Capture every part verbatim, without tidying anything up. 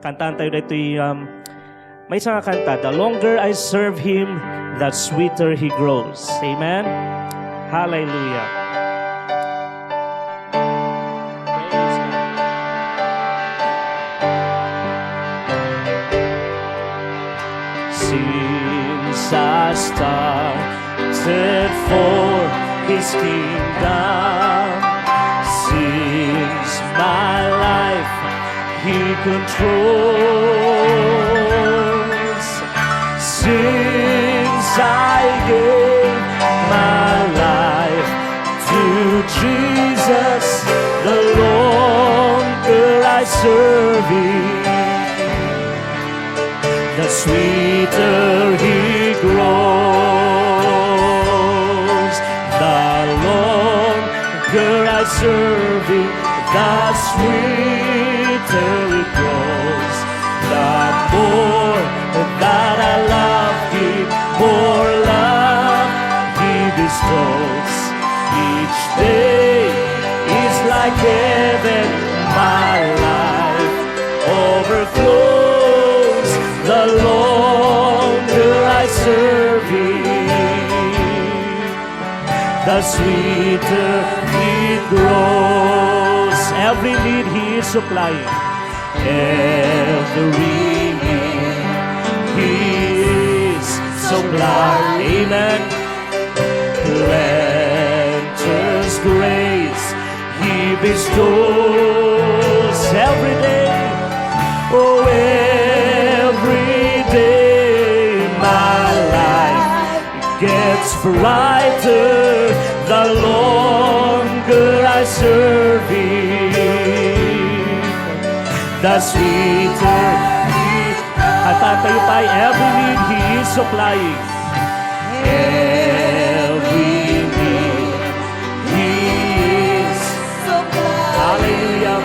Kantahan tayo ditoy, um, may isang kanta, "The longer I serve Him, the sweeter He grows." Amen? Hallelujah. Praise God. Since I started for His kingdom, since my life He controls, since I gave my life to Jesus, the longer I serve Him, the sweeter He grows. The longer I serve Him, the sweeter He grows. The more that I love Him, more love He bestows. Each day is like heaven, my life overflows. The longer I serve Him, the sweeter it grows. Every need He is supplying. Every need He is supplying. Amen. Plenteous grace He bestows every day. Oh, every day my life gets brighter the longer I serve Him. The sweeter He, at tayo pa, every need He is supplying. Every need He is supplying. Hallelujah.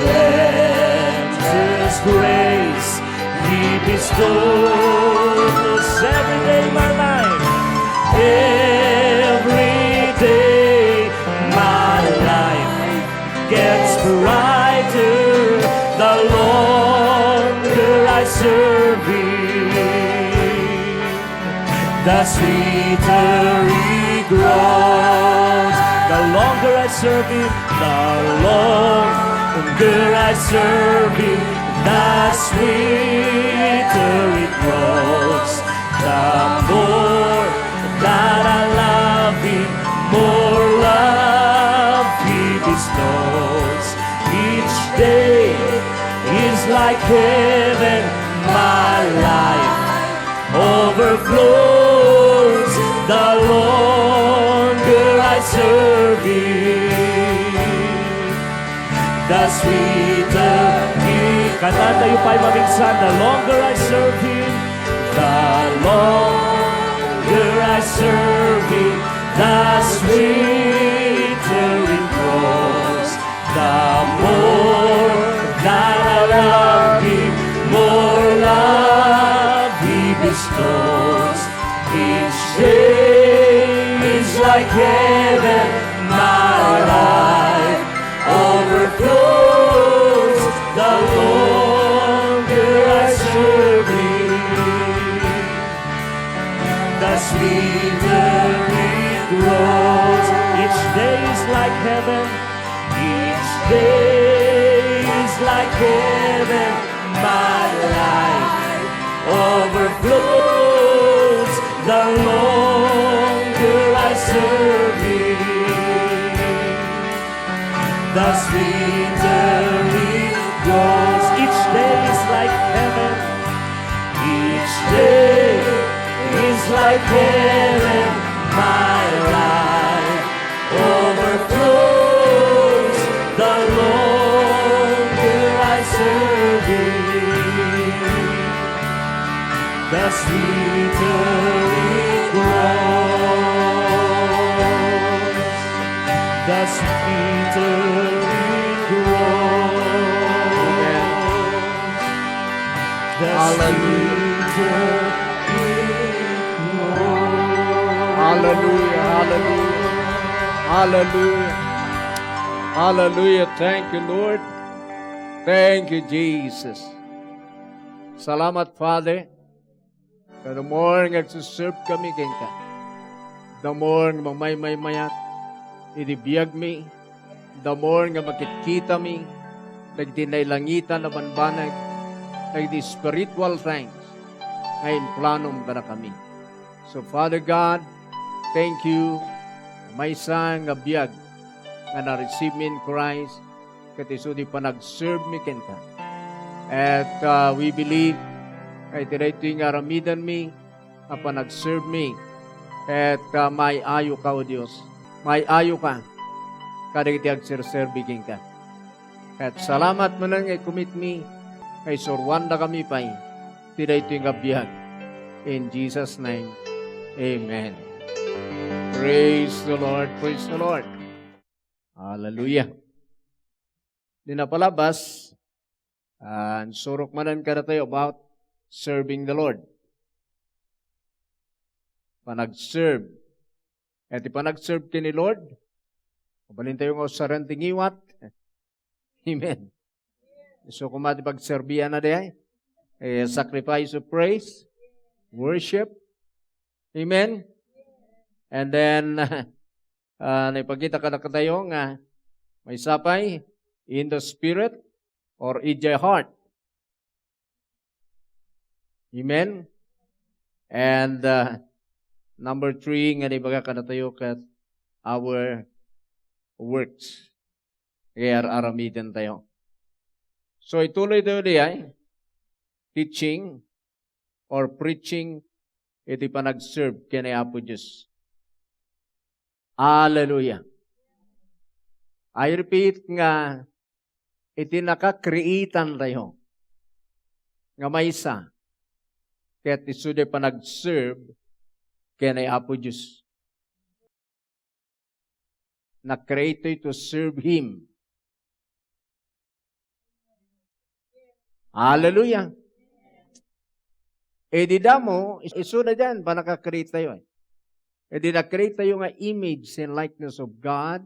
Plenteous grace He bestows every day my life. Every day my life gets brighter the longer I serve Him. The sweeter He grows. The longer I serve Him, the longer I serve Him, the sweeter it grows. The more that I love Him, more love He bestows. Each day is like heaven, my life overflows the longer I serve Him. The sweeter He, kanta tayo pay maminsan, the longer I serve Him, the longer I serve Him, the sweeter it grows. The more that I love Him, more love He bestows. Each day is like heaven, my life overflows. The longer I serve Him, the sweeter it grows. Each day is like heaven. Each day is like heaven. My life overflows the longer I serve Him. The sweeter it grows. Each day is like heaven. Each day is like heaven. My life overflows the longer I serve Him. The sweeter it grows, the sweeter it grows, the Hallelujah. Sweeter it grows. Hallelujah, hallelujah, hallelujah, hallelujah. Thank you, Lord. Thank you, Jesus. Salamat, Father. The more nga agsiserve kami kenka, the more nga mamaymaymayat iti biagmi, the more nga makitkitami dagiti nailangitan a bambanag, dagiti spiritual things nga implanom kadakami. So, Father God, thank you. Maysa nga biag nga na-receive mi in Christ, ket isu ti panagserve mi kenka. At, ah, we believe nga iti daytoy nga aramidenmi, a panagserve mi, ket, ah, maay-ayoka, O Dios. Maay-ayoka kadagiti agserserbi kenka. Ket salamat manen nga i-commit mi nga isuruandakami pay ti daytoy nga biag. In Jesus' name, amen. Praise the Lord, praise the Lord. Hallelujah. Di napalabas, ah, insurok manen kadatayo about serving the Lord. Panagserve. Iti panagserve ken ni Lord, mabalintayo nga usaren ti ngiwat. Amen. Isu koma ti pagserbianna diay. Eh, sacrifice of praise, worship. Amen. And then, ah, naipakita kadakatayo nga maysa pay in the spirit or idiay heart. Amen? And, uh, number three nga naibaga kadatayo ket our works. Nga ar-aramidentayo. So, ituloy tayo diay, teaching or preaching iti panagserve ken ni Apo Dios. Hallelujah. I repeat nga iti nakakreatantayo nga maysa ket isu diay panagserve ken ni Apo Dios. Na-create tayo to serve Him. Hallelujah! Idi damo, is-, isu na diay, panaka-create tayo eh. Idi na-create tayo nga image and likeness of God,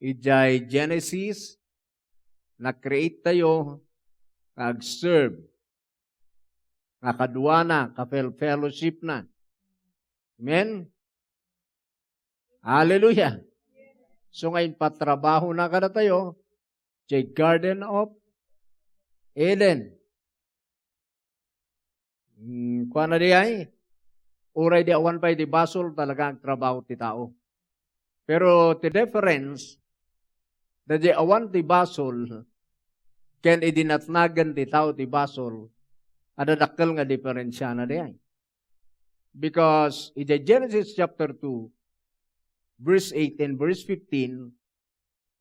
idiay Genesis, na-create tayo nga agserve, nga kaduana, ka-fel-, fellowship na. Amen? Hallelujah! So nga impatrabaho na kadatayo, diay Garden of Eden. Hmm, kuana diay? Uray di awan pay di basol, talaga agtrabaho ti tao. Pero ti difference, daydi awan ti basol, ken idi natnagan ti tao ti basol, adda dakkel nga diferensiana diay. Because iti Genesis chapter two, verse eight and verse fifteen,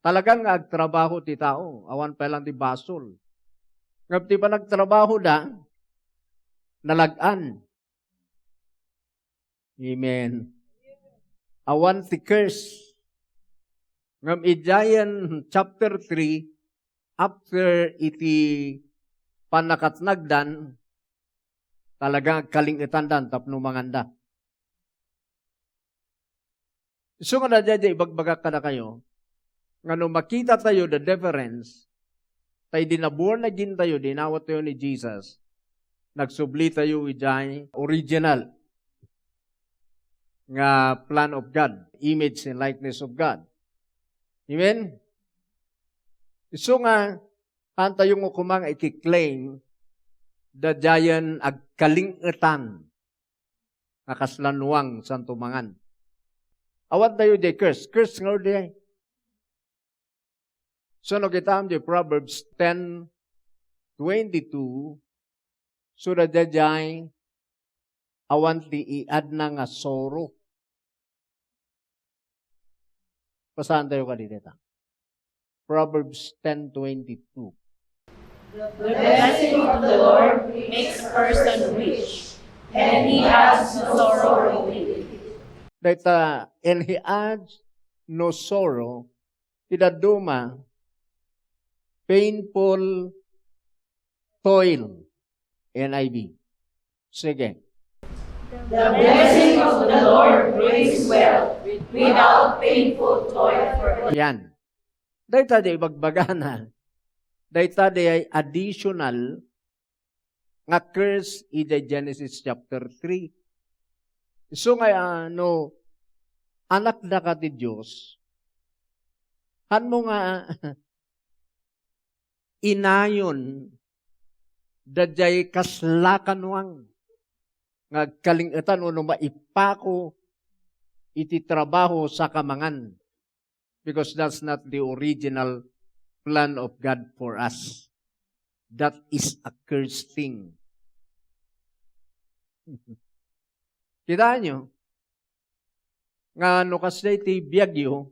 talagan nga agtrabaho ti tao, awan pay lang ti basol. Ngem ti panagtrabahoda, nalag-an. Amen. Awan ti curse. Ngem idiayen chapter three, after iti pannakatnagdan, talaga agkaling-etandan tapno manganda. Isu nga daydiay ibagbagak kadakayo, nga no makita tayo the difference, ta idi na-born again tayo, dinawat tayo ni Jesus, nagsubli tayo idiay original nga plan of God, image and likeness of God. Amen? Isu nga, haantayo nga koma nga ikiklaim, daydiayen agkaling-etan nga kasla nuang santo mangan. Awan tayo diay curse. Curse nga diay. So, no kitam diay Proverbs ten twenty-two, so, daydiay awan ti iadna nga sorrow. Basaen tayo kadi dita. Proverbs ten twenty-two. The blessing of the Lord makes a person rich, and he adds no sorrow with it. Dayta, "And he adds no sorrow," ti dadduma, painful toil. N I V. Sige. The blessing of the Lord brings wealth without painful toil for it. Yan. Dayta diay ibagbagana. Dayta diay additional nga curse iti Genesis chapter three. Isu nga, ah, no anakdaka ti Dios, hanmo nga inayon daydiay kasla kanuang nga agkaling-etan wenno maipako iti trabaho saka mangan. Because that's not the original plan of God for us. That is a cursed thing. Kitaenyo nga no kasdiay ti biagyo,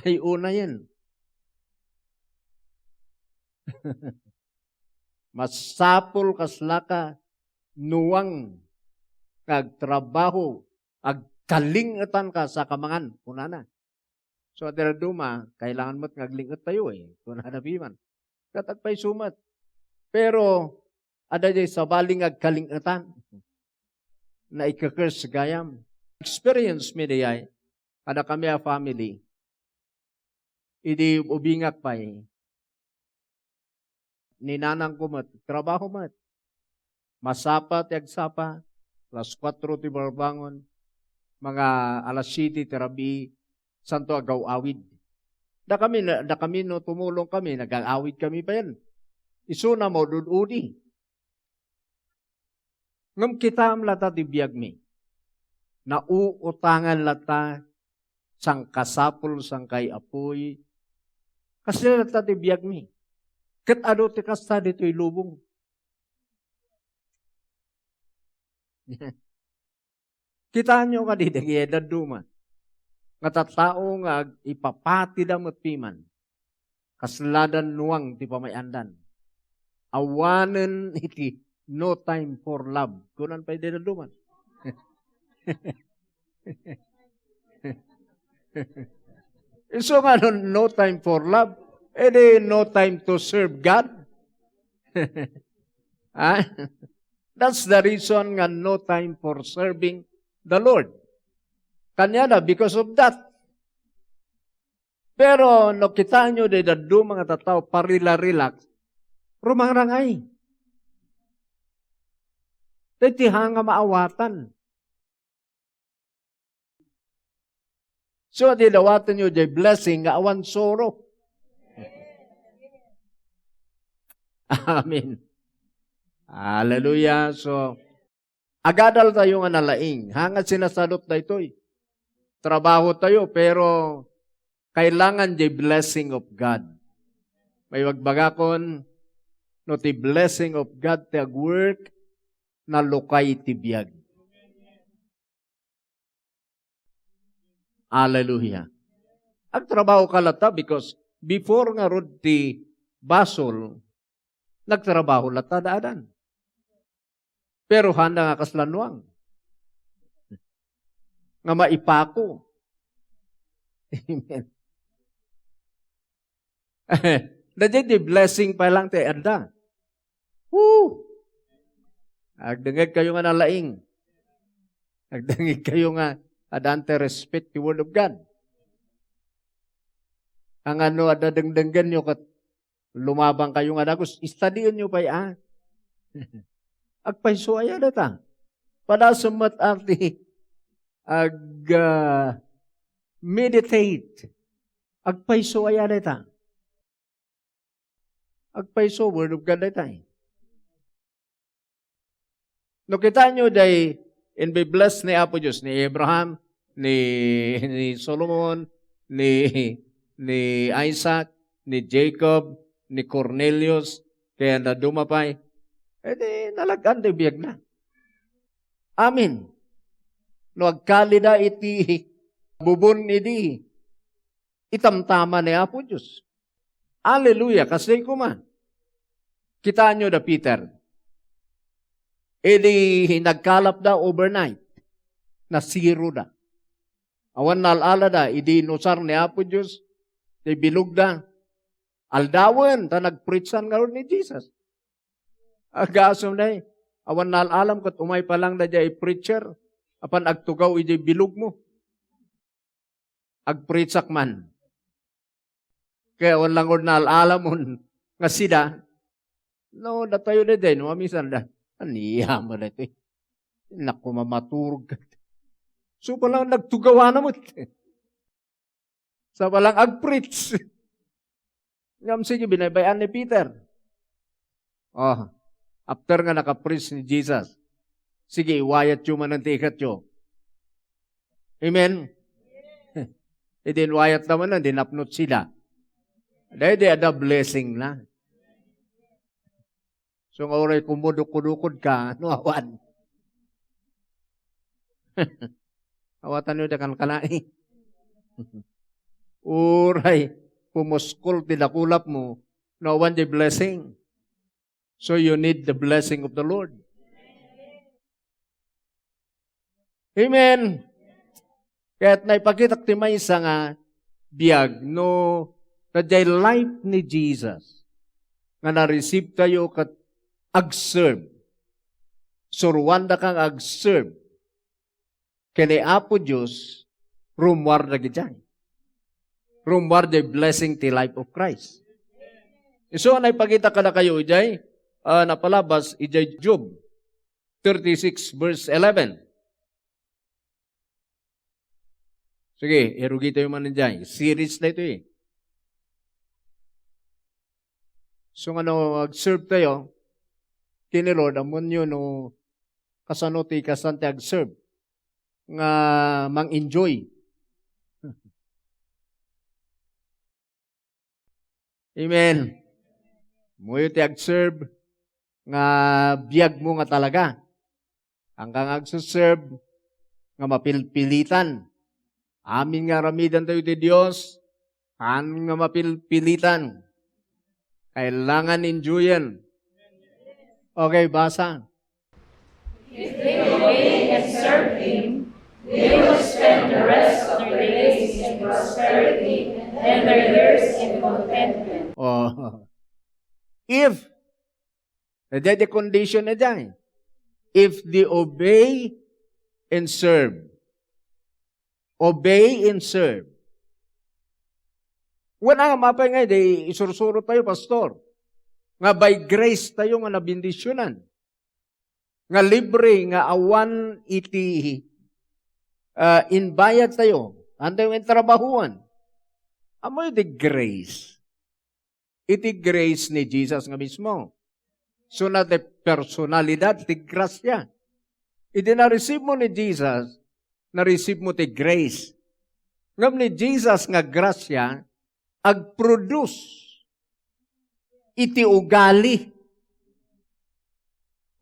ay unayen. Masapul kasla kanuang nga agtrabaho, agkaling-etanka saka mangan, kunana. So, adda dadduma, kailangan met nga agling-ettayo, eh. Kunana piman. Ket agpayso met. Pero, adda diay sabali nga agkaling-etan. Naika-curse gayam. Experience mi diay. Kada kami a family. Idi ubingak pay, ni nanangko met, trabaho met. Masapa ti agsapa, alas kuatro ti barbangon, mga alas siyete ti rabii, santo agaw-awid. Dakami na, dakami no tumulong kami, nag-aawid kami payen. Isuna maud-udi. Ngem kitaem latta ti biagmi. Nauutangan latta sangkasapul, sangkay-apuy. Kasla latta ti biagmi. Ket adu ti kasta ditoy lubong. Kitaenyo kadi dagiti dadduma nga tattao nga ag-, ipapatida met piman. Kasla dannuang ti pamay-andan. Awanen iti no time for love. Kunan pay di dadduma. Isu nga no, no time for love, edi no time to serve God. Ha? That's the reason nga no time for serving the Lord. Kaniana, because of that. Pero no kitaenyo, di dadduma nga tattao, parila-relax, rumangrangay. Daytoy nga maawatan. So, adi dawatenyo jay blessing nga awan suro. Amen. Hallelujah. So, agadal tayo nga nalaing. Ha nga sinasadot daytoy. Trabaho tayo, pero kailangan jay blessing of God. May bagbagakon, no ti blessing of God ti agwork, nalukay ti biag. Hallelujah. Agtrabaho ka latta because before ngarud ti basol, nagtrabaho latta da Adan. Pero handa nga kasla nuang. Nga maipako. Amen. Daydiay ti blessing pa lang ti adda. Woo! Agdengngeg kayo nga nalaing. Agdengngeg kayo nga adda ti respect ti Word of God. Nga no adda dengdenggenyo ket lumabang kayo nga dagus, studienyo pay, ah. Agpayso aya dayta. Padasem met a ti ag, ah, meditate. Agpayso aya dayta. Agpayso, Word of God dayta, eh. No kitaenyo, day, in be blessed ni Apo Dios, ni Abraham, ni, ni Solomon, ni, ni Isaac, ni Jacob, ni Cornelius, ken dadduma pay. Eh, di, nalag-an ti biagna. Amen. No agkalida iti bubon idi, itamtama ni Apo Dios. Hallelujah! Kasdi koma. Kitaenyo da Peter. Idi nagkalapda overnight, nasiro da. Awan naal-alada, idi inusar ni Apo Dios, ti bilugda. Aldawen, ta nagpreachan ngarud ni Jesus. Agasem na, awan naal-alam ket umay pa lang da jay preacher, apan agtugaw ijay bilugmo. Agpreachak man. Kaya awan lang ngarud naal-alam on nga sida, no, datayo daydiay, no, mamisan da, ania man daytoy? Naku, mamaturog ka. So, pala, nagtugawana met. Sa palang ag-preach. Ngem sige, binaybay-an ni Peter. Oh, after nga naka-preach ni Jesus, sige, iwayatyo manen ti ikatyo. Amen? Idi inwayat na manen, di napnot sida. Daydi adda blessing na. So nga uray kumudukudukod ka, no awan. Awatanyo da kankanai. Uray, pumuskol ti dakulapmo, no awan di blessing. So you need the blessing of the Lord. Amen. Ket naipakitak ti maysa nga biag no daydiay life ni Jesus nga na-receive tayo ket ag-serve. Suruandaka nga ag-serve ken ni Apo Dios, rummuar dagidiay. Rummuar diay blessing ti life of Christ. Isu a naipakita kadakayo idiay, ah, napalabas idiay Job thirty-six, verse eleven. Sige, irugitayo man idiay. Series na ito eh. So, nga no, ag-serve tayo, ken ni Lord, ammoenyo no kasano ti kasan ti ag-serve nga mang-enjoy. Amen. Ammoyo ti ag-serve nga biagmo nga talaga. Saan ka nga agse-serve nga mapilpilitan. Amin nga aramiden tayo ti Dios, saan nga mapilpilitan. Kailangan enjoyen. Okay, basa. If they obey and serve Him, they will spend the rest of their days in prosperity and their years in contentment. Oh. If, na di condition na dyan. If they obey and serve. Obey and serve. Wala nga mapay nga, di isursuro tayo, Pastor. Nga by grace tayo nga nabendisyonan. Nga libre, nga awan iti, ah, inbayad tayo. Antay nga trabahuan. Amoy the grace. Iti grace ni Jesus nga mismo. So, na ti personalidad ti grasya. Idi na-receive mo ni Jesus, na-receive mo ti grace. Ngem ni Jesus nga grasya, ag-produce iti ugali.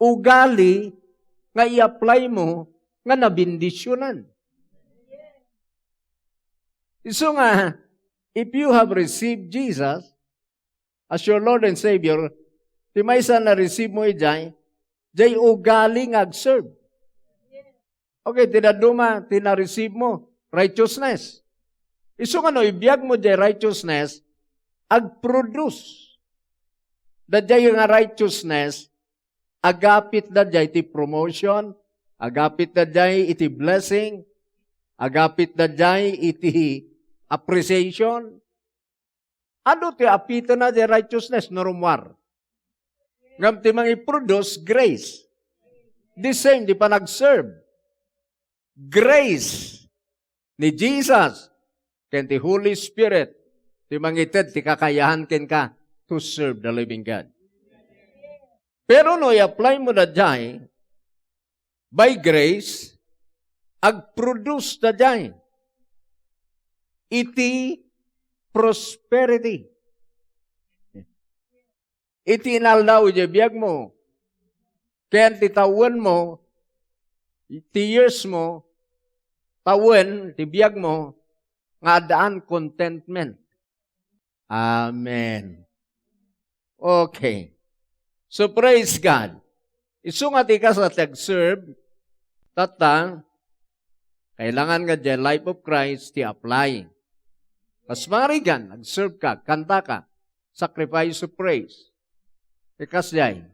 Ugali nga i-apply mo nga nabendisyonan. Isu nga, if you have received Jesus as your Lord and Savior, ti maysa na-receive mo idiay, diay ugali nga ag-serve. Okay, ti dadduma, ti na-receive mo, righteousness. Isu nga no, ibiag mo diay righteousness, ag-produce. Daydiay nga righteousness, agapit daydiay ti promotion, agapit daydiay iti blessing, agapit daydiay iti appreciation. Adu ti apitena ti righteousness no rummuar? Ngem ti mangiproduce, grace. The same, ti panagserve. Grace ni Jesus ken ti Holy Spirit ti mangited ti kakayahan kenka to serve the living God. Pero no i-apply mo daydiay, by grace, ag-produce daydiay iti prosperity. Iti inaldaw iti biag mo, ken ti tawen mo, ti years mo, tawen ti biag mo, nga addaan contentment. Amen. Okay. So, praise God. Isu nga ti kasta ti ag-serve, tatta, kailangan nga diay life of Christ ti apply. Kas mangarigan, ag-serve ka, kanta ka, sacrifice of praise. Ikas diay.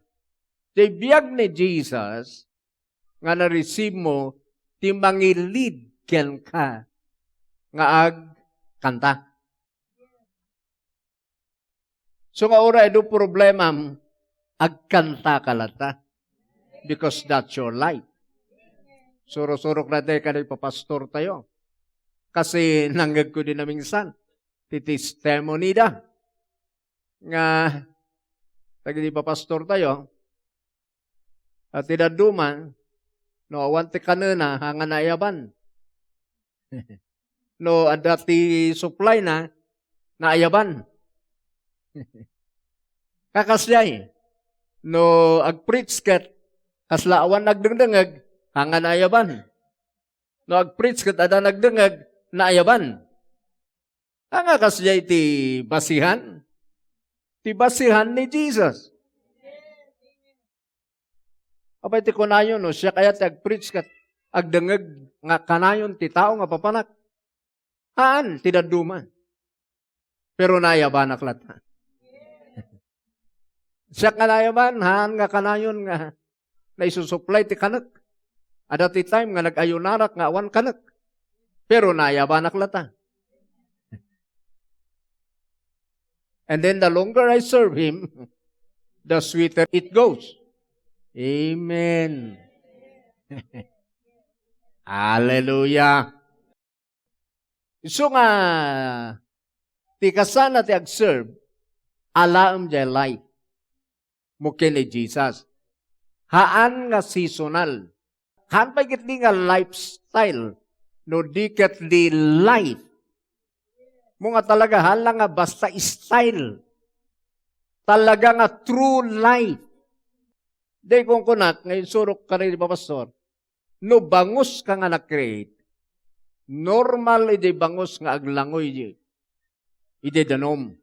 Ti biag ni Jesus, nga na-receive mo ti mangilid kenka nga agkanta. So nga uray adu problemam, agkantaka latta. Because that's your life. Suro-surok na tayo kada ipapastor tayo. Kasi nangngegko din na minsan, ti testimony da. Nga, dagiti ipapastor tayo, at ti dadduma, no, awan ti kanena, haan nga naayaban. No, adda ti supply na, naayaban. Kakasdiay, no, agpreach ket, kasla awan nagdengdengeg, haan nga naayaban. No, agpreach ket adda nagdengeg, naayaban. Haan nga kasdiay ti basihan? Ti basihan ni Jesus. Apay ti kunayon, no, siak aya ti agpreach ket agdengeg nga kanayon ti tao nga papanak? Haan, ti dadduma. Pero naayabanak latta. Siak nga naayaban, haan nga kanayon nga naisusuplay ti kanek. Adda ti time nga nag-ayunarak nga awan kanek. Pero naayabanak latta. And then the longer I serve him, the sweeter it goes. Amen. Hallelujah. Isu nga, ti kasana ti agserve, alaem jay life. Mo ken ni Jesus. Haan nga seasonal. Haan pay ket di nga lifestyle. No di ket di life. Mo nga talaga, haan lang nga basta style. Talaga nga true life. Di kung kunak, nga insurok ka rin, Pastor. No bangus ka nga na-create, normal idi bangus nga aglangoy idi danum.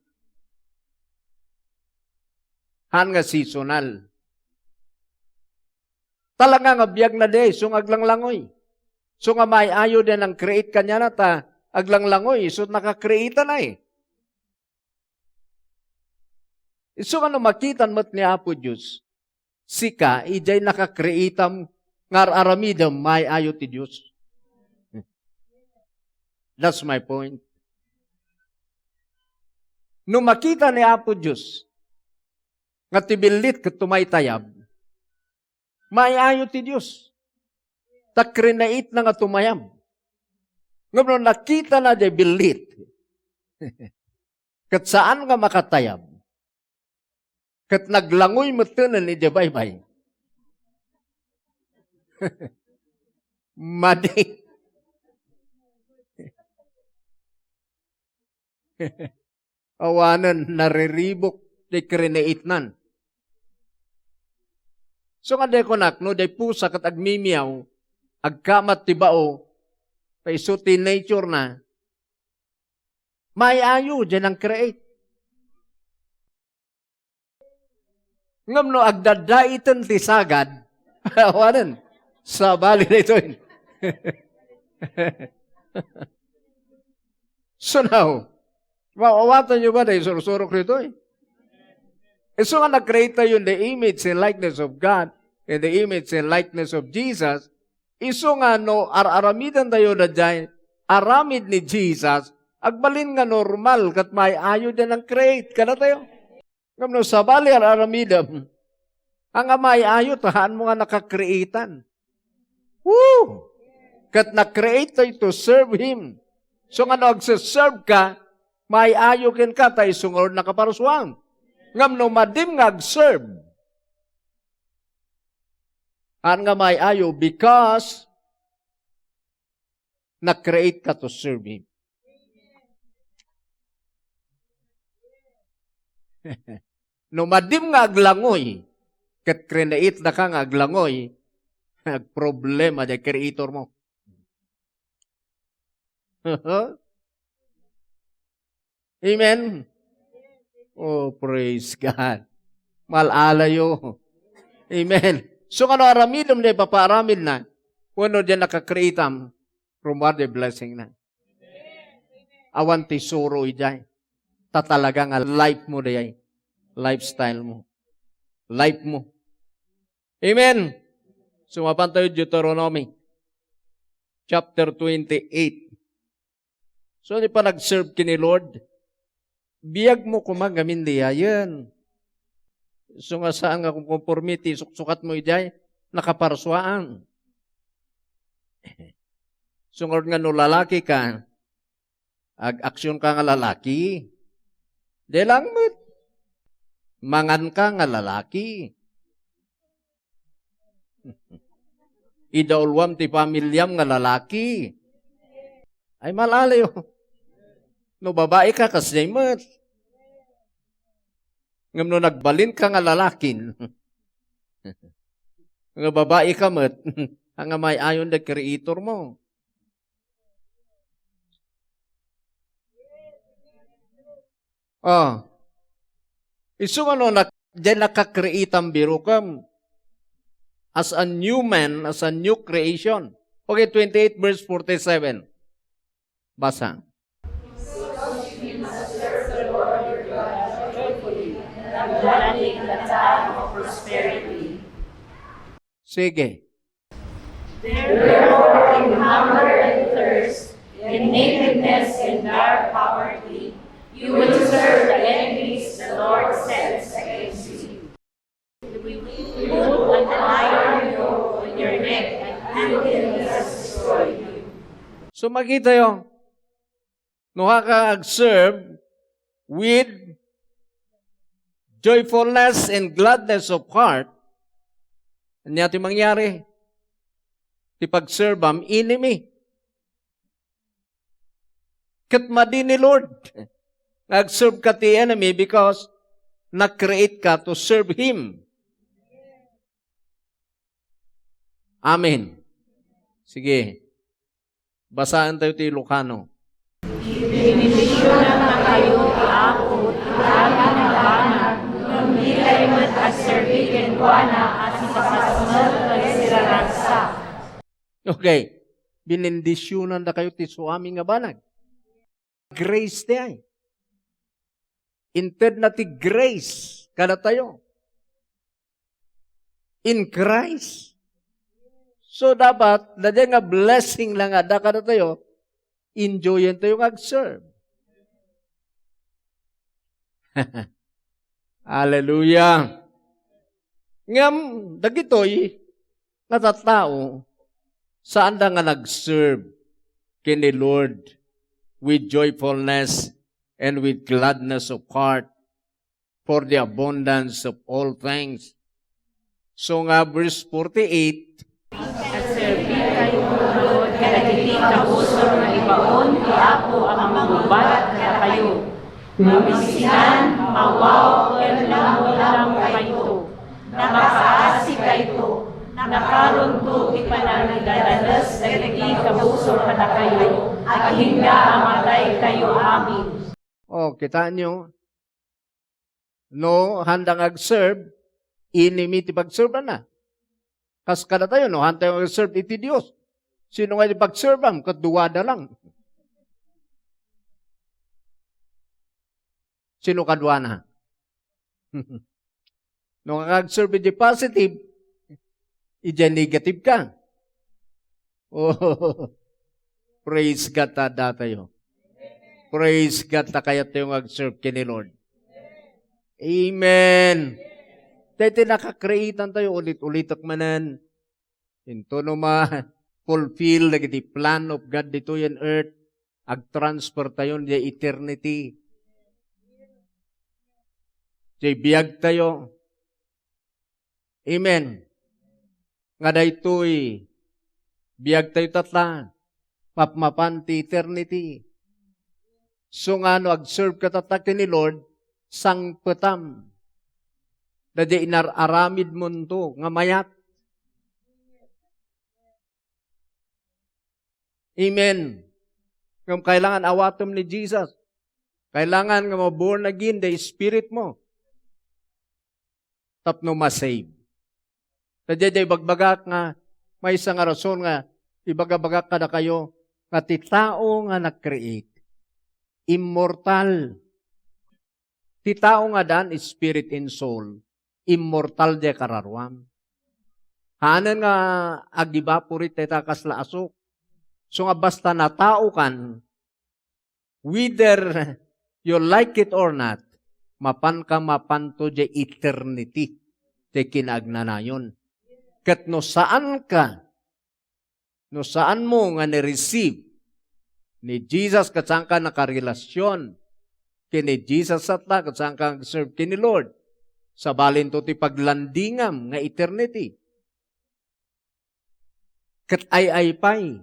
Haan nga seasonal. Talaga nga biag na di, isu nga aglanglangoy. Isu nga maay-ayo di nang-create kaniana ta aglanglangoy, isu naka-create na eh. Isu nga no makitan met ni Apo Dios, sika, idiay naka-creatam nga ar-aramidem, maay-ayo ti Dios. That's my point. No makita ni Apo Dios nga ti billit ket tumaytayab, maay-ayo ti Dios. Ta create na nga tumayab. Ngem no nakita na di billit, ket saan nga makatayab, ket naglangoy metten idiay baybay. Madi. Awanen nariribuk ti create-nan. So nga di kunak, no, di pusa ket agmimiaw, agkamat ti bao, ta isu ti nature na, maay-ayo, diay nang-create. Ngem no agdaddaiten ti sagad, awanen, sabali daytoy. So now, maawatan nyo ba na isursurok ditoy? Isu nga nag-create tayo in the image and likeness of God, in the image and likeness of Jesus, isu nga no ar-aramiden tayo daydiay aramid ni Jesus, agbalin nga normal ket maay-ayo diay nang-create kadatayo. Ngem no sabali ar-aramidem, haan nga maay-ayo ta haanmo nga naka-create-an. Woo! Ket na-create tayo to serve Him. So nga no agse-serve ka, maay-ayo kenka ta isu ngarud nakaparsuam. Ngem no madim nga ag-serve, haan nga maay-ayo because na-create ka to serve Him. No madim nga aglangoy, ket create-na ka nga aglangoy, nagproblema diay creator mo. Amen? Oh, praise God. Mal-alayo. Amen. So, nga no aramidem diay papaaramidna, wenno diay naka-create-am, rummuar diay blessing na. Awan ti suro idiay. Ta talaga nga life mo diay. Lifestyle mo. Life mo. Amen. Sumapan tayo Deuteronomy chapter twenty-eight. So, di pa nag-serve kini Lord. Biagmo koma ngamin diayen. Isu nga saan nga konporme ti suksukatmo idiay, nakaparsuaan. Isu nga no lalaki ka, ag-aksyon ka nga lalaki. Di lang met. Mangan ka nga lalaki. Idauluam ti familiam nga lalaki. Ay, malaliw. No babai ka, kasdiay met. Ngem no nagbalin ka nga lalakin, nga babai ka met, nga may-ayon da creatormo. Ah. Isu nga no, nak-, diay nakakreate ang birukem as a new man, as a new creation. Okay, twenty-eight verse forty-seven. Basa. Gladly in the time of prosperity. Sige. Therefore, in hunger and thirst, in nakedness and dire poverty, you will serve the enemies the Lord sends against you. They will put an iron yoke on your neck until he has destroyed you. So, makita yo, no, haka ag-serve with joyfulness and gladness of heart, ania ti mangyari? Ti pag-serve am enemy. Ket madi ni Lord nga ag-serve ka ti enemy because na-create ka to serve Him. Amen. Sige. Basaentayo ti Ilocano. Binibendisionan na kayo ti Apo, ti amin a banag, ngem dikayo met agserbi kenkuana a sipasasmet ken siraragsak. Okay. Binendisionandakayo ti suami nga banag. Grace ti ay. Intedna ti grace kadatayo. In Christ. So, dapat, daydiay nga blessing lang nga adda kadatayo, enjoyentayo nga ag-serve. Hallelujah. Ngem, dagitoy nga tattao, saanda nga nag-serve ken ni Lord with joyfulness and with gladness of heart for the abundance of all things. So nga, verse forty-eight, Agserbi kayo, Lord, kadagiti kabusor nga ibaon ti Apo a mangrubat kadakayo. Mabisinan, mawaw, ken lamolamo kayto. Nakaasi kayto. Nakaronto ti panangidadales dagiti kabusor kadakayo, agingga a matay kayo amin. Oh, kitaan nyo? No, handa nga ag-serve, enemy ti pag-serve na. Kas kadatayo, no, handa nga ag-serve iti Dios. Sino nga iti pag-serve am? Ket duada lang. Sino kaduana? No, nga ag-serve iti positive, iti negative ka. Oh, praise God ta datayo. Praise God ta kayat tayo nga ag-serve ken ni Lord. Amen. Daytoy nakakreate tayo, ulit-ulitek manen. Into no ma-fulfill dagiti plan of God ditoy in earth, ag-transfer tayo in the eternity. Jay biag tayo. Amen. Nga daytoy, biag tayo tatta, mapmapan ti eternity. So nga no ag-serve ka tatta ken ni Lord, sangpetam. Daydiay inar-aramidmonto nga mayat. Amen. Ngem kailangan awatem ni Jesus. Kailangan nga ma-born again the spirit mo tapno ma-save. Daydiay ibagbagak nga maysa nga rason nga ibagabagak kadakayo nga ti tao nga nag-create, immortal. Ti tao nga addaan spirit and soul, immortal diay kararuam. Haanen nga ag-evaporate dayta kasla asuk. So nga basta nataokan, whether You like it or not, mapanka mapanto diay eternity ti kinaagnanayon. Ket no saanka, no saanmo nga ni-receive ni Jesus ket saanka nakarelasion ken ni Jesus latta ket saanka nag-serve ken ni Lord, sabalinto ti paglandingam nga eternity. Ket ay-ay pay.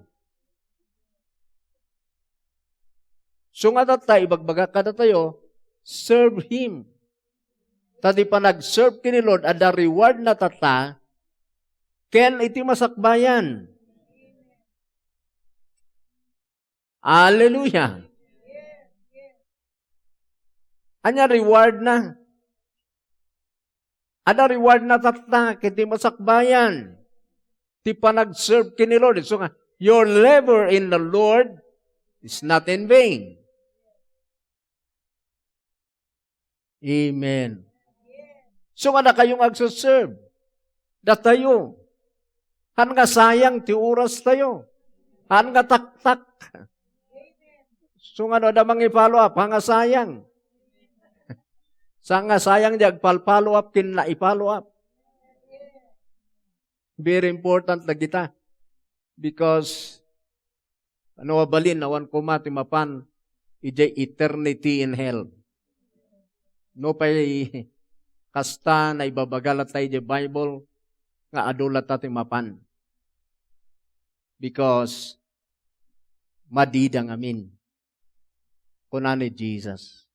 So nga tatta, ibagbaga kadatayo, serve Him. Ta ti panag-serve ken ni Lord, adda reward na tatta, ken iti masakbayan. Hallelujah! Ania reward na? Ada reward na tatta ket di masakbayan ti panag-serve ken ni Lord. So nga, your labor in the Lord is not in vain. Amen. So nga, dakayo nga agserserve, datayo, han nga sayang ti oras tayo. Han nga taktak. So nga, no, da mangi-follow up, han nga sayang. Sa nga sayang di agpal-follow up, ken na i-follow up. Very important dagita. Because, ano, abalin, awan koma ti mapan, idiay eternity in hell. No pay kasta, naibabaga latta idiay Bible, nga adu latta ti mapan. Because, madida ngamin. Kuna ni Jesus.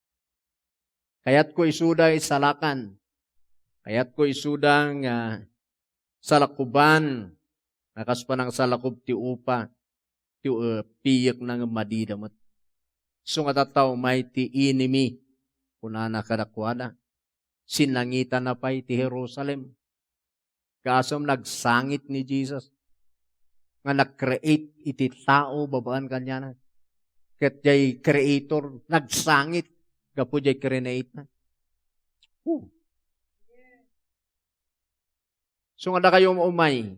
Kayatko isuda isalakan. Kayatko isuda nga salakuban, nga kas panangsalakub ti upa, ti, uh, piyekna nga madida met. So nga tatta, umay ti enemy, kunana kadakuada, sinangitana pay ti Jerusalem. Kasam nagsangit ni Jesus nga nag-create iti tao babaen kaniana. Ket jay creator nagsangit gapu jay create na. Whew. So nga dakayo umay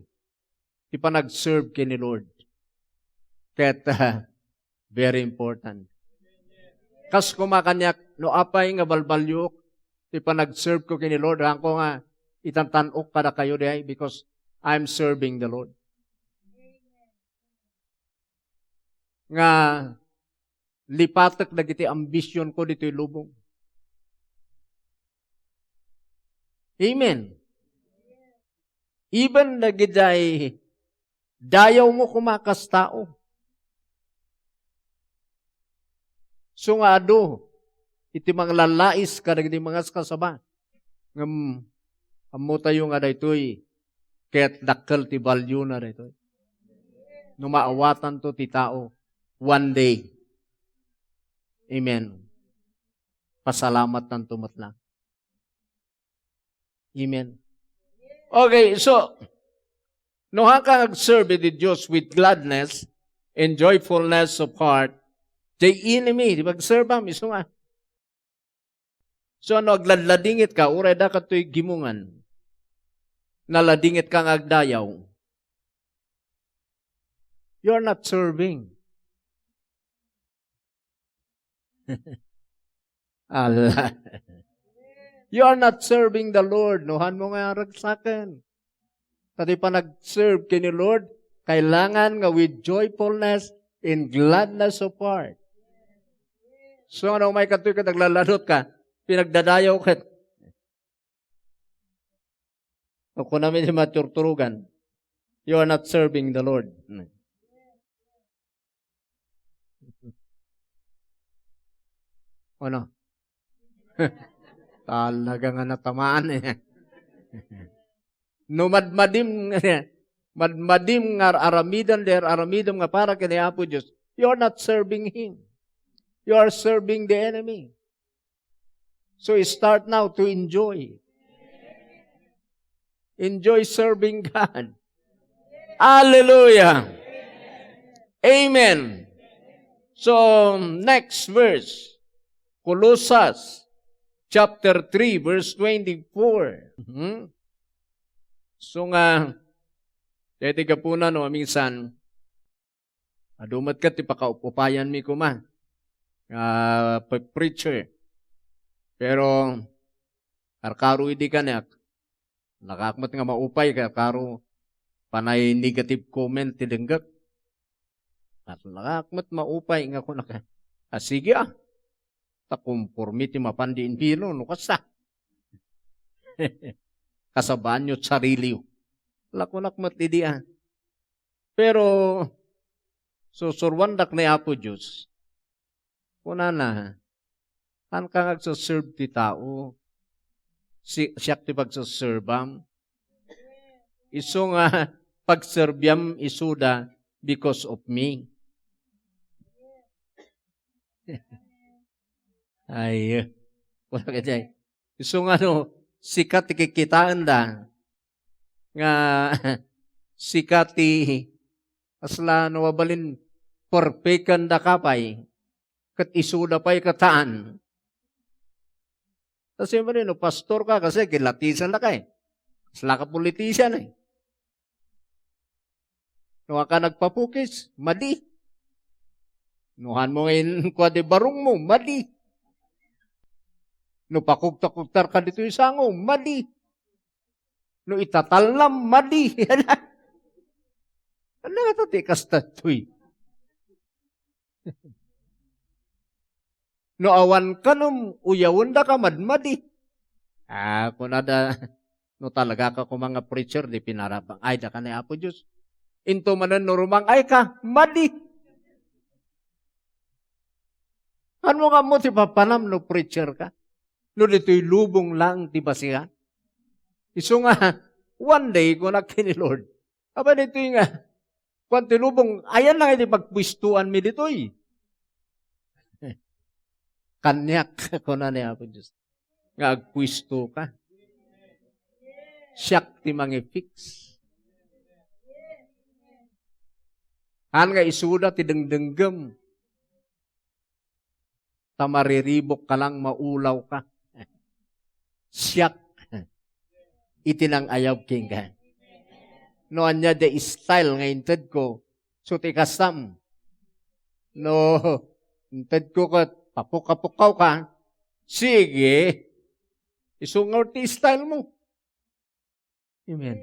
ti panag-serve ken ni Lord. Ket, ah, very important. Kas koma kaniak, no apay nga balbaliwek ti panag-serve ko ken ni Lord, haanko nga itantan-ok kadakayo diay because I'm serving the Lord. Nga lipatek dagiti ambition ko ditoy lubong. Amen. Even dagidiay dayawmo koma kas tao. So nga adu iti manglalais kadagiti mangaskasaba. Ngem ammotayo nga daytoy ket dakkel ti valuena daytoy. No maawatanto ti tao one day. Amen. Pasalamattanto met la. Amen. Okay, so, no, haanka nga agserve iti Dios with gladness and joyfulness of heart, the enemy, di ba, agserve am, isu nga. So, ano, agladladingit ka, uray da katoy gimungan. Naladingit ka nga agdayaw. You're not serving. Ala. You are not serving the Lord. No, haanmo nga ragsaken. Ta ti panag-serve ken ni Lord, kailangan nga with joyfulness and gladness of heart. So, ano, umay katoy ket aglaladot ka, pinagdadayaw ket. O kunam iti maturturogan, you are not serving the Lord. Ano? Talaga nga natamaan eh. No madmadim, madmadim nga ar-aramidem, di ar-aramidem nga para ken ni Apo Dios, you are not serving Him. You are serving the enemy. So start now to enjoy. Enjoy serving God. Hallelujah. Amen. So, next verse. Colosas chapter three, verse twenty-four. Mhm. So nga, daytoy gapuna, no, minsan, adu met ket ti pakaup-upayanmi koma. nga pe-, preacher. Pero, karkaro idi kaniak, nakaak met nga maupay, karkaro, panay negative comment ti denggek. Nakaak met maupay nga kunak, "Ah, sige, ah. Ta konforme ti mapan di infierno, no kasta." Kasabaanyo sariliyo. Lakunak met idi, ah. Pero, susuruandak ni Apo Dios. Kunana, "Saan ka nga agsuserve ti tao? Si-, siak ti pagsuserbam. Isu nga pagserbiam isuda because of me." Ay, wala ka dyan. Isu nga no, sika ti kikitaenda nga sika ti, asla no mabalin, perfectendaka pay, ket isuda pay ket saan. Kasi mali, no pastor ka, kasi kilatisan na ka eh. Asla ka politician eh. No aka nagpapukis, madi. No han mo ngayon kua di barong mo, madi. No pakugta-kugtar ka ditoy sango, madi. No itatalnam, madi. Ano nga to, ti kasta toy? No awan kanom, uyawenda ka madmadi. Ah, kunada, no talaga ka koma nga preacher, di pinarabang. Ay, daka ni Apo Dios. Into manen no rumang-ay ka, madi. Ano nga mo ti papanam no preacher ka? No ditoy lubong lang ti basian? Isu nga, one day, kunak ken ni Lord, "Aba, ditoy nga, kuan ti lubong, ayan lang iti pagpuistuanmi ditoy." "Kaniak," kuna ni Apo Dios, "nga agpuisto ka. Siak ti mangi-fix." Haan nga isuda ti dengdenggem. Ta mariribuk ka lang, maulaw ka. Siak iti nang-ayab kenka. No ania di style nga intedko, so ti kastam. No intedko ket papukapukawka, sige, isu nga ti style mo. Amen.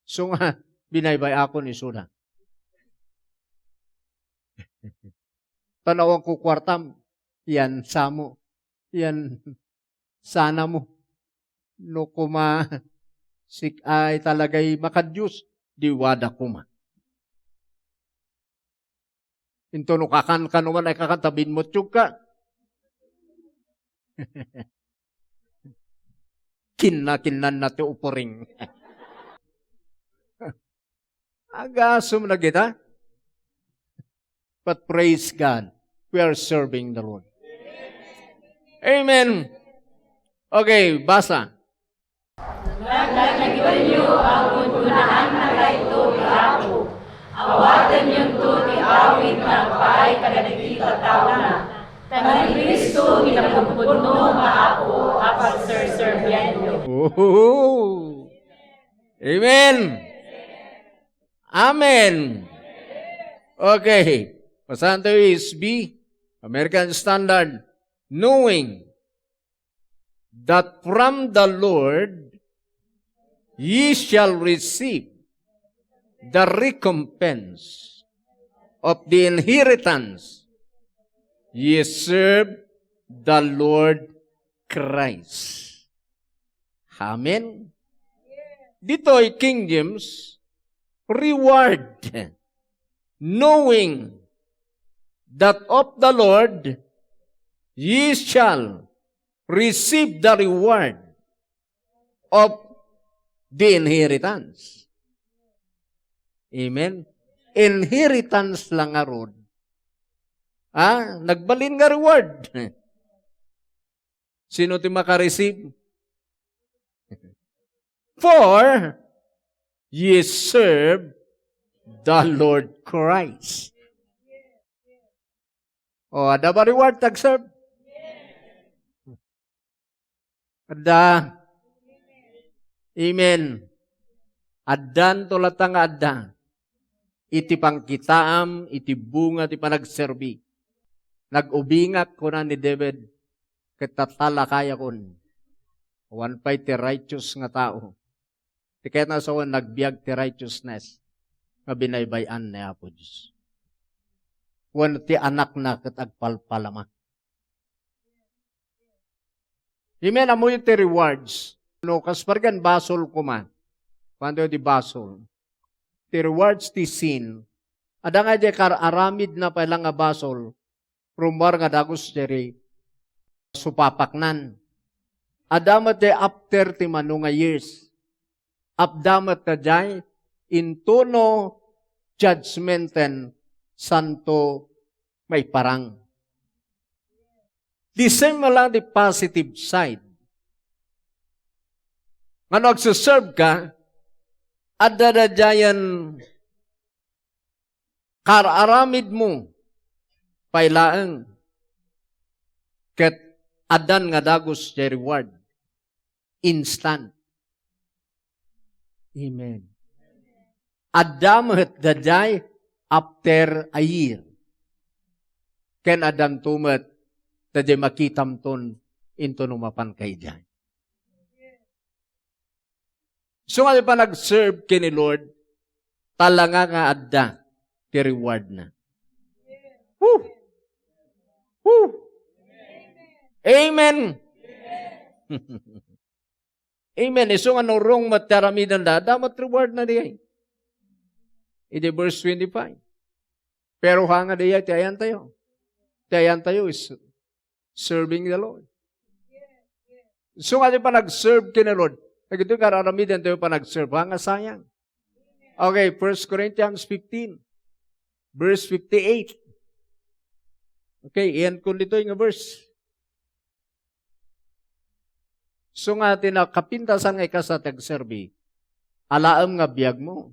So nga, binaybay-akon isuda. Tanawan ko kuartam, yan samo, yan sana mo. No kuma, sik-, ay talagay makadios, di wada kuma. Into no kakan ka no man ay kakan, ta binmutsyog ka. Kinna-kinnanna ti upuring. Agasum na kita. But praise God, we are serving the Lord. Amen. Okay, basa. Naglagipenyo a gungunaan na kayto ti Apo. Awatenyonto ti awit nga agpaay kadagiti tattaona. Ta ni Cristo ti napudpudno nga Apo a pagserserbianyo. Oh. Amen. Amen. Okay. Basahan tayo S B, American Standard. Knowing that from the Lord ye shall receive the recompense of the inheritance, ye serve the Lord Christ. Amen. Ditoy King James, reward, knowing that of the Lord ye shall receive the reward of the inheritance. Amen? Inheritance lang ngarud. Ah, nagbalin nga reward. Sino ti makareceive? For ye serve the Lord Christ. O, adda ba reward ti agserve? Adda. Amen. Addanto latta nga adda. Iti pangkitaam, iti bunga ti panagserbi. Nag-ubingak, kuna ni David, ket tatalakayakon. Awan pay ti righteous nga tao. Ti kayatna a sawen, nagbiag ti righteousness nga binaybay-an ni Apo Dios. Wenno ti Anakna ket agpalpalama. Amen. Ammoyo ti rewards. No, kas pargan basol koma. Kuanto ti basol? Ti rewards ti sin. Adda nga diay kar-aramidna pay la nga basol. Rummuar nga dagus diay supapaknan. Adda met diay after ti mano nga years. Adda met diay intono judgmenten santo maiparang. The same lang the positive side. Nga no agse-serve ka, adda daydiayen kar-aramidmo pay laeng, ket addan nga dagus diay reward. Instant. Amen. Adda met daydiay after a year. Ken addanto met daydiay makitamton intono mapanka idiay. So, nga panag-serve ken ni Lord, talanga nga adda ti rewardna. Woo! Woo! Amen! Amen. Isu nga no wrong met ti aramidenda, adda met rewardna diay. Idi verse twenty-five. Pero ha nga diay ti ayantayo. Ti ayantayo is serving the Lord. So nga ti panag-serve ken ni Lord. Dagitoy kar-aramidentayo panag-serve. Ha nga sayang. Okay, First Corinthians fifteen, verse fifty-eight. Okay, iyan ko ditoy nga verse. So nga ti nakapintasan nga ikasta ti agserbi, alaem nga biagmo.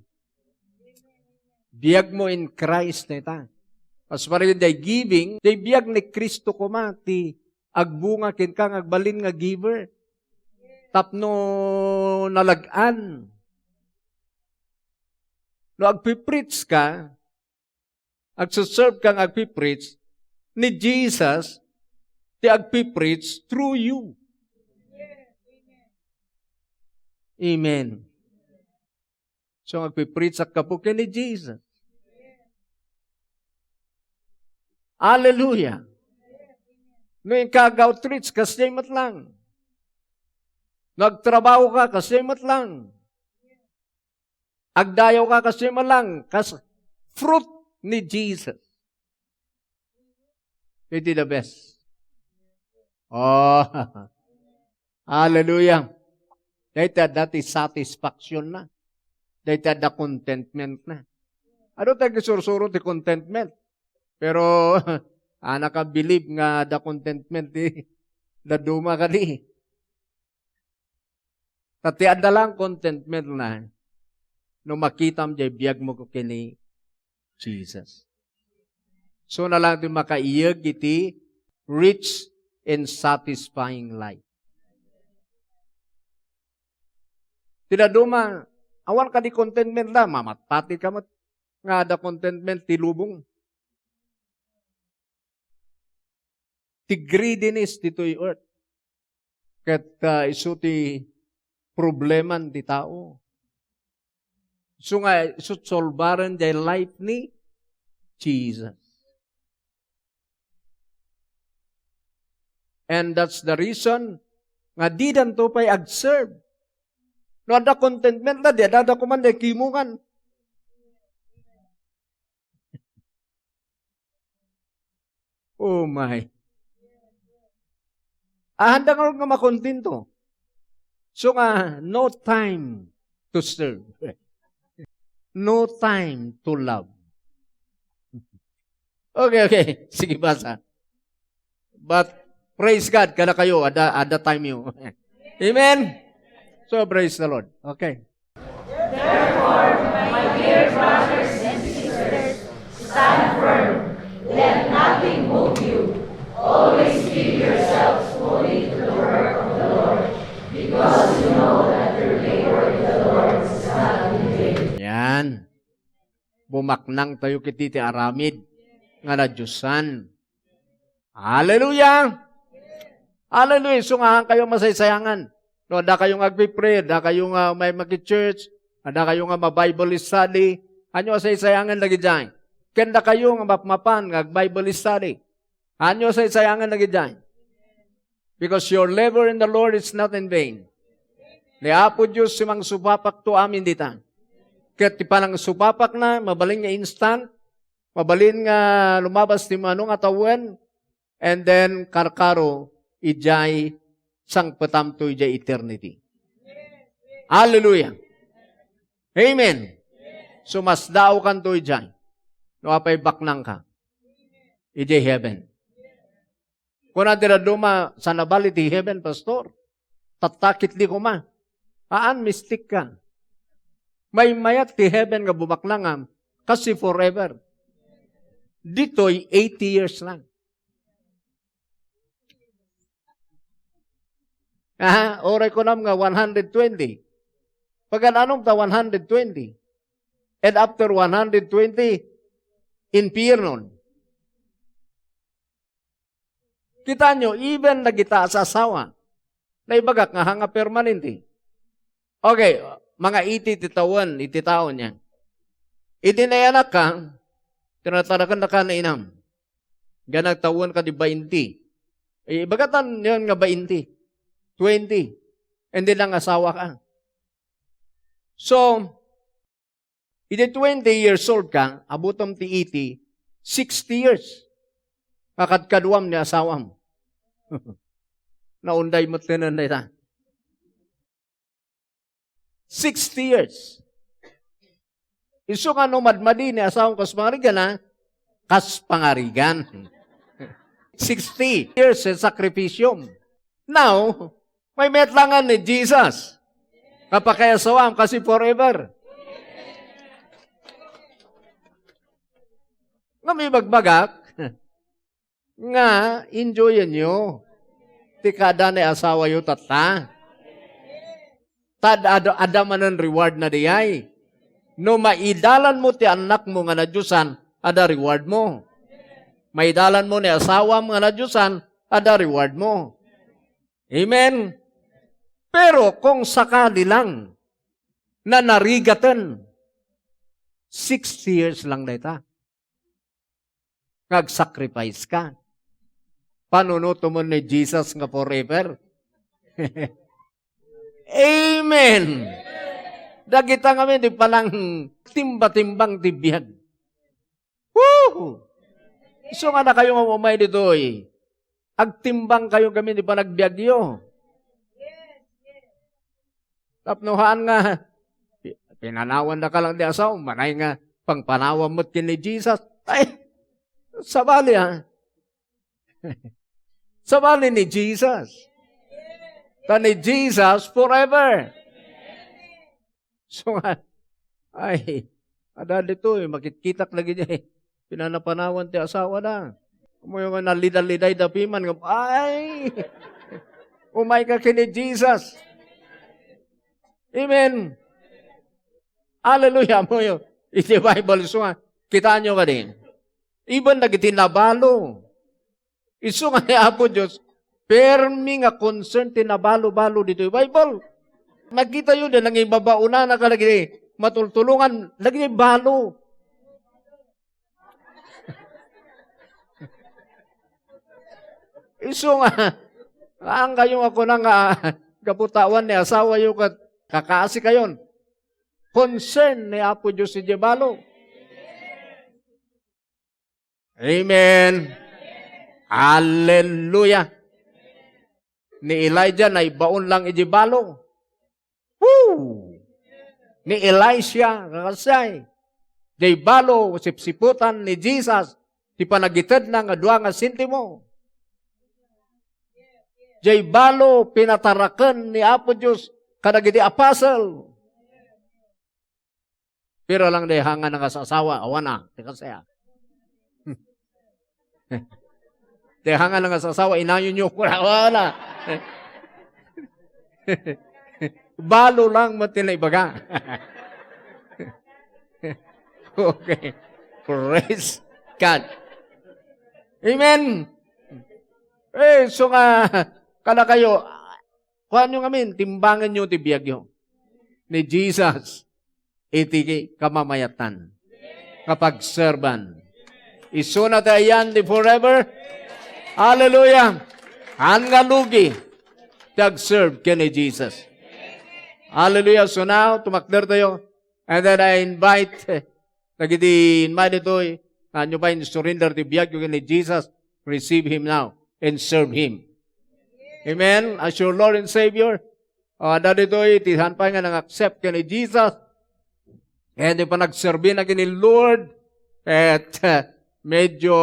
Biagmo in Christ dayta. As far as diay giving, diay biag ni Cristo koma ti agbunga kenka nga agbalin nga giver. Tapno nalag-an. No agpipreach ka, agsuserve ka nga agpipreach, ni Jesus ti agpipreach through you. Amen. So, agpipreach ka po ken ni Jesus. Hallelujah. No inka ag-outreach, kasdiay met lang. No agtrabaho ka, kasdiay met lang. Agdayaw ka, kasdiay met lang. Kas fruit ni Jesus. Iti the best. Oh. Hallelujah. Dayta adda ti satisfaction na. Dayta adda contentment na. Adu ti agisursuro ti contentment? Pero, anak a believe nga adda contentment ti dadduma kadi. Ta ti adda lang contentment na, no makitam diay biagmo ken ni Jesus. So na lang ti makaiyeg iti rich and satisfying life. Ti dadduma, awan kadi contentment da, mamatpati ka met nga adda contentment ti lubong. Ti greediness ditoy earth. Ket, ah, isu ti probleman ti tao. Isu nga, isu solbaren diay life ni Jesus. And that's the reason nga didanto pay agserve. No adda contentment da, di adda, adda koman diay kimungan. Oh my. Aanda nga, nga makontento. So nga, no time to serve. No time to love. Okay, okay. Sige, basa. But praise God, kada kayo, ada, ada time you. Amen? So, praise the Lord. Okay. Therefore, my dear brothers and sisters, stand firm. Let nothing move you. Always give yourselves fully to the work of the Lord, because you know that your labor in the Lord is not in vain. Yan. Bumaknang tayo kiti ti aramid nga nadiosan. Hallelujah! Hallelujah! So nga, kayo masaysayangan. No, adda kayo nga agpipray, adda kayo nga may maki-church, adda kayo nga ma-Bible study. Anyo a saysayangan dagiti? Ken da kayo nga mapmapan nga ag-Bible study. Anyo a saysayangan dagiti? Because your labor in the Lord is not in vain. Ni Apo Dios ti mangsupapakto amin dita. Ket ti panangsupapakna, mabalin nga instant, mabalin nga lumabas ti mano nga tawen, and then karkaro, idiay sangpetamto idiay eternity. Hallelujah! Amen! So, masdaawkanto idiay. No apay baknangka. Idiay heaven. Kuna ti dadduma, "Saan na bali ti heaven, Pastor? Tatta ketdi koma." Haan, mistik ka. Maymayat ti heaven nga bumaknangam, kasi forever. Ditoy, eighty years lang. Aha, uray kunam nga one hundred twenty. Pagan-anom ta one hundred twenty? And after one hundred twenty, infiernon. Kita nyo, even dagita a asawa, naibagak nga hanga permanente. Okay, mga eighty ti tawen, iti taon niya. Iti nayanak ka, tinatarakan na ka na inam. Nga nagtawen ka di bainti. Eh, ibagatan yon nga bainti. Twenty. And then, ang asawa ka. So, iti twenty years old ka, abutom ti eighty, sixty years. Kakadkaduam ni asawam. Naunday met tenen dayta. Sixty years. Isu nga no madmadi ni asawam kas pangarigan, ha? Kas pangarigan. Sixty years in sacrificium. Now, maymayat lang ni Jesus. Nga pakayasawaam kasi forever. Nga may bagbagak, nga enjoyen yo ti kada ni asawa yo tatta. Tad ad-, adda manen reward na diay. No maidalan mo ti annak mo nga nadiosan, adda reward mo. Maidalan mo ni asawam nga nadiosan, adda reward mo. Amen? Pero kung sakali lang na narigaten, sixty years lang dayta. Nga ag-sacrifice ka. Panunotemon ni Jesus nga forever. Amen. Dagita ngamin di panang timba-timbang ti biag. Woo! Isu nga dakayo nga umay ditoy. Agtimbang kayo kami di panagbiagyo. Tapno haan nga, pi-, pinanawan da ka lang di asaw, manay nga pangpanawan met ken ni Jesus. Ay, sabali, ha? Sabali ni Jesus. Ta ni Jesus forever. So nga, ay, ada ditoy, makitkitak lagi di pinanapanawan ti asawa na. Umayo nga nalidaliday da piman nga, ay, umay ka kini Jesus. Amen. Hallelujah, umayo. Iti Bible, so nga, kita nyo kadi. Even dagiti nabalo. Isu nga ni Apo Dios, permi nga concern ti nabalo-balo ditoy Bible. Makita yo, di nangibabaonana kadagiti matultulongan, dagiti balo. Isu nga, ang kayo nga kuna nga, gapu ta awan ni asawa yo ket kakaasi kayon. Concern ni Apo Dios iti balo. Amen. Hallelujah. Ni Elijah, naibaon lang iti balo. Woo! Ni Elisha, kakasay. Jay balo, sipsiputan ni Jesus, ti panagitedna nga dua nga sentimo. Jay balo, pinataraken ni Apo Dios kadagiti apostle. Pero lang di hanga nga asawa, awana, ti kasaya. Di hanga nga asawa, inayon yo, awana. Balo lang mo tinaibaga. Okay. Praise God. Amen. Eh, so nga, kadakayo, kuanyo ngamin, timbangenyo ti biagyo ni Jesus iti kamamayatan nga pagserban. Isuna ti ayan ti forever. Hallelujah! Haan nga lugi ti agserve ken ni Jesus. Hallelujah! So now, tumakder tayo. And then I invite, eh, dagiti inmay ditoy, nga inyo pay surrender ti biagyo ken ni Jesus, receive Him now and serve Him. Amen? As your Lord and Savior, ah, adda ditoy, ti saan pay nga nang-accept ken ni Jesus, ken ti panagserbina ken ni Lord, et, eh, medyo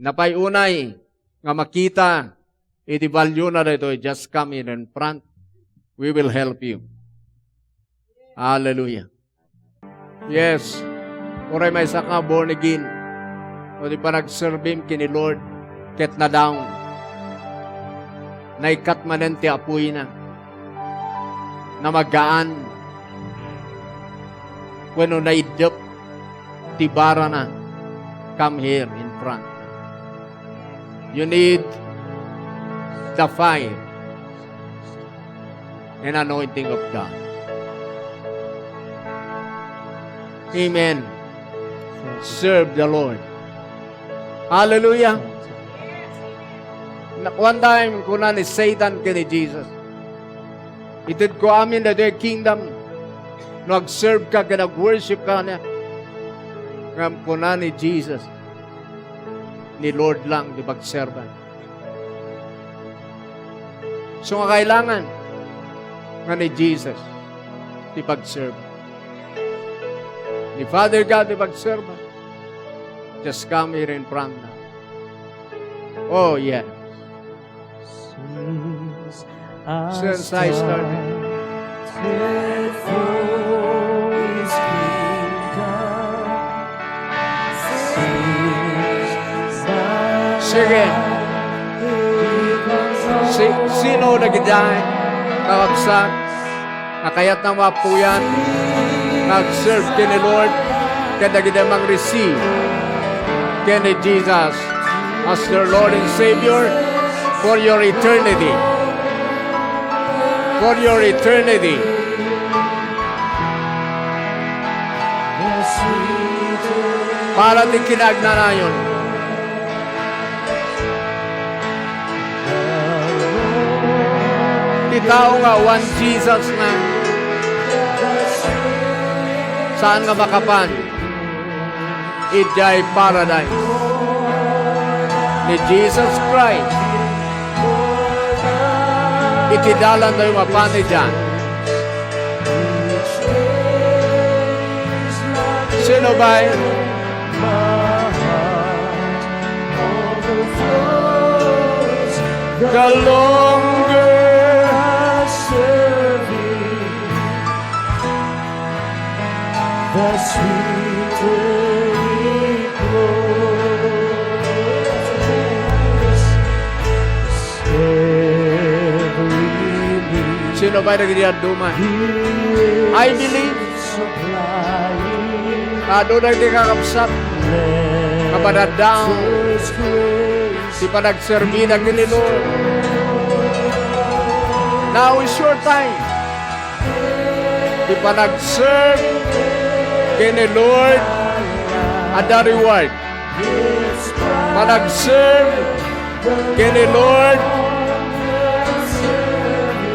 napay unay nga makita iti valuena daytoy, just come in in front. We will help you. Hallelujah. Yes. Uray maysa ka born again. O di panagserbim ken ni Lord, ket na-down. Naikkat manen ti apuyna. Namagaan. Wenno naiddep ti barana. Come here in front. You need the fire and anointing of God. Amen. Serve the Lord. Hallelujah. Na-, one time, kuna ni Satan ken ni Jesus, "Itedko amin daytoy kingdom no agserve ka ken agworship ka kaniak." Ngem kuna ni Jesus, ni Lord lang ti pagserban. So nga kailangan nga ni Jesus ti pagserve. Ni Father God ti pagserve. Just come here in front now. Oh, yes. Since I started. Sige. Si-, sino dagiti kakabsat nga kayatna mapuyan nga agserve ken ni Lord ken dagiti mang-receive ken ni Jesus as their Lord and Savior for your eternity? For your eternity. Para ti kinaagnanayon. Ti tao nga awan Jesus na, saan nga makapan idiay paradise ni Jesus Christ. Iti dalan tayo mapan idiay. Sino ba? The longer I serve Thee, the sweeter it grows. Every need Sino ba dagiti dadduma? I believe. Adu dagiti kakabsat nga madaddaw ti panagserbida ken ni Lord. Now is your time. Ti panagserve ken ni Lord, adda reward. Panagserve ken ni Lord,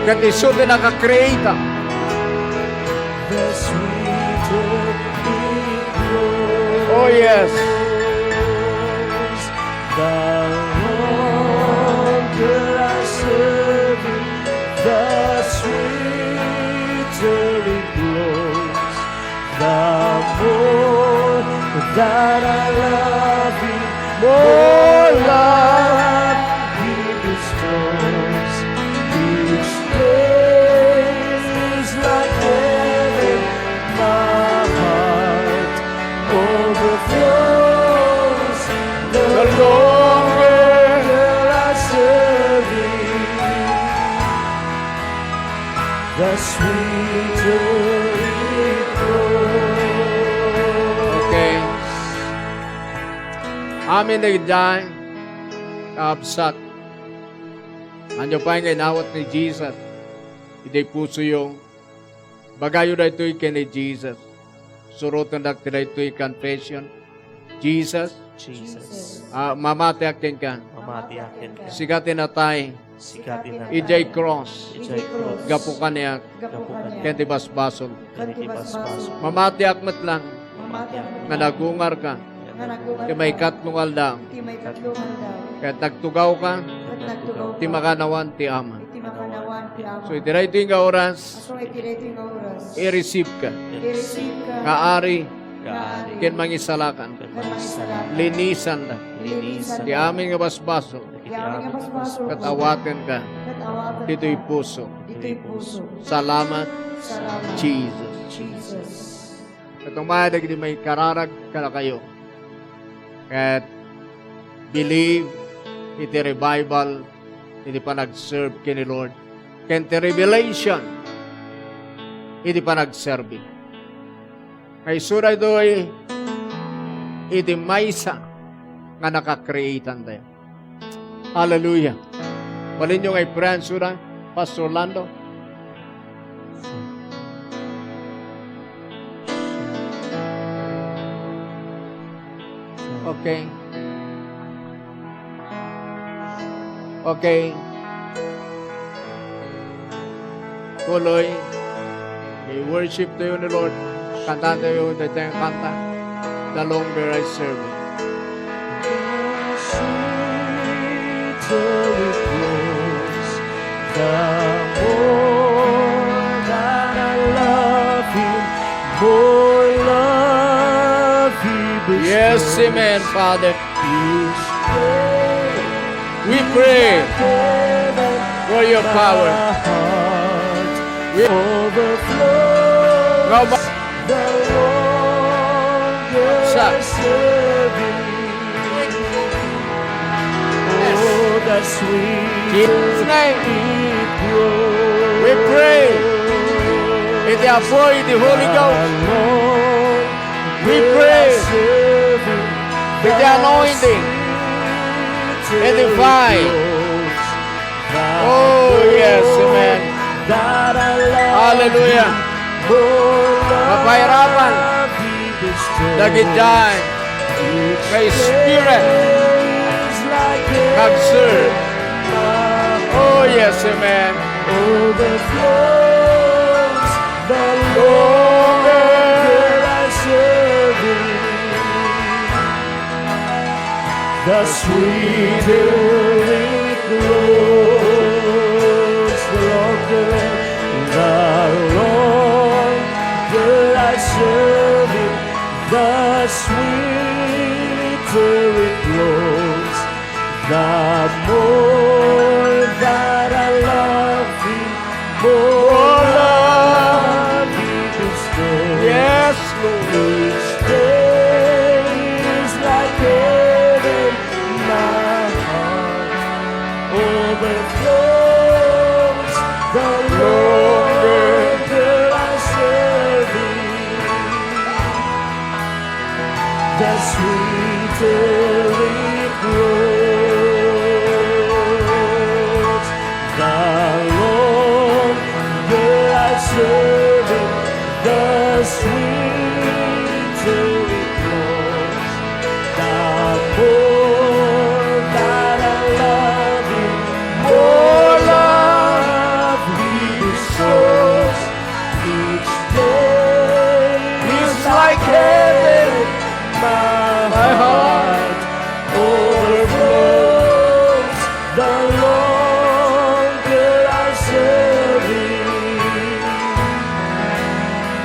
ket isu ti naka-create. Oh, yes. The longer I serve Thee, the sweeter it grows. The more that I love Thee, more love He bestows. Each day is like heaven, my heart overflows. The longer I serve Thee, the sweeter it grows. Okay. Amin dagiti kakabsat. Ania pay nga inawat ni Jesus idiay pusoyo? Ibagayo daytoy ken ni Jesus. Surotendak ti daytoy confession. Jesus, Jesus. Ah, mamatiak kenka. Mamatiak kenka. Sika ti natay. Sika ti natay. Idiay cross. Idiay cross. Gapu kaniak. Gapu kaniak. Ken ti basbasol. Ken ti basbasol. Mamatiak met lang. Mamatiak met lang. Nga nagungarka. Nga nagungarka. Ti maikatlo nga aldaw. Ti maikatlo nga aldaw. Ket nagtugawka. Ket nagtugawka. Ti makannawan ti Ama. Ti makannawan ti Ama. So, iti daytoy nga oras, So, iti daytoy nga oras, i-receive ka. I-receive ka. Nga ari. Nga ari. Ken mangisalakan. Ken mangisalakan. Linisanda. Linisanda. Ti amin nga basbasol. Ti amin nga basbasol. Ket awatenka. Ket awatenka. Ditoy puso. Ditoy puso. Salamat. Salamat. Jesus. Jesus. Ket umay dagiti maikararag kadakayo. Ket believe iti revival, iti panagserve ken ni Lord, ken ti revelation iti panagserbi. Nga isu daytoy iti maysa nga naka-create-antayo. Hallelujah. Balinyo nga i-pray, Pastor Lando. Okay. Okay. Tuloy. I-worship tayo ni Lord. Kantahan tayo daytoy nga kanta. The longer I serve Him. The sweeter it grows, the more that I love Him, more love He bestows. Yes, amen, Father. Each day we pray for your power. We overflows. Now, ba- The longer I serve Him, oh, the sweeter it grows. We pray. Iti Apo, iti Holy Ghost. We pray. Iti anointing. Edify. Oh, yes, amen. Hallelujah. Mapairapan dagiti nga spirit nga agserve. Oh, yes, amen. Overflows the longer I serve Him. The sweeter it grows, the longer, the longer I serve Him, the sweeter it grows, the more that I love Him, more love He bestows. Yes, Lord. Each day is like heaven, my heart overflows. The longer I serve Him, the sweeter it grows. The longer I serve Him, the sweeter it grows. The more that I love Him, more love He bestows. Each day is like heaven, my heart overflows. The longer I serve Him,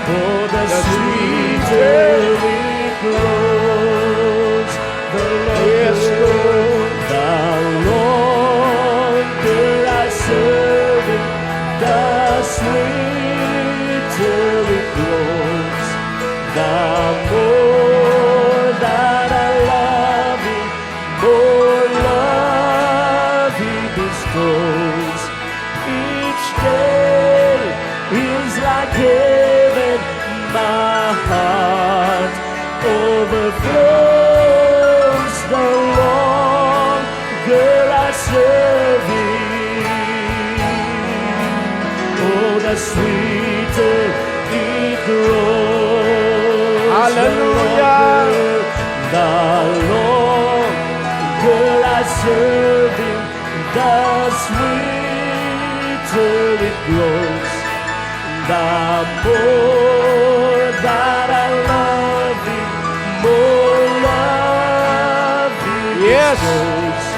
oh, the sweeter it grows. The longer, the longer I serve Him, the sweeter it grows. The more that I love Him, more love He bestows. Each day is like heaven, my heart overflows. The longer I serve Him, Hallelujah. The longer I serve him, the sweeter it grows. The more that I love him, more love he Yes. Shows.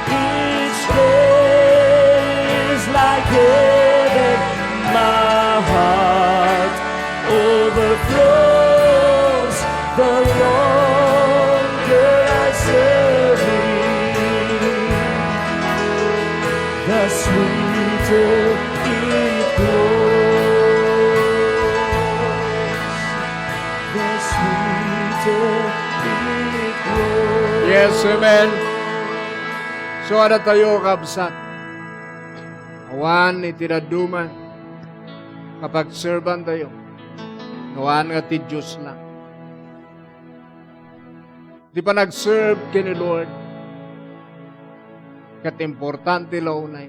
Each day is like heaven, my heart overflows. The longer I serve him, the sweeter it grows. The sweeter it grows. Yes, amen. So, adda tayo, kabsat. Awan iti dadduma, kapagserbantayo. Awan nga ti Dios lang. Ti panagserve ken ni Lord, ket importante la unay.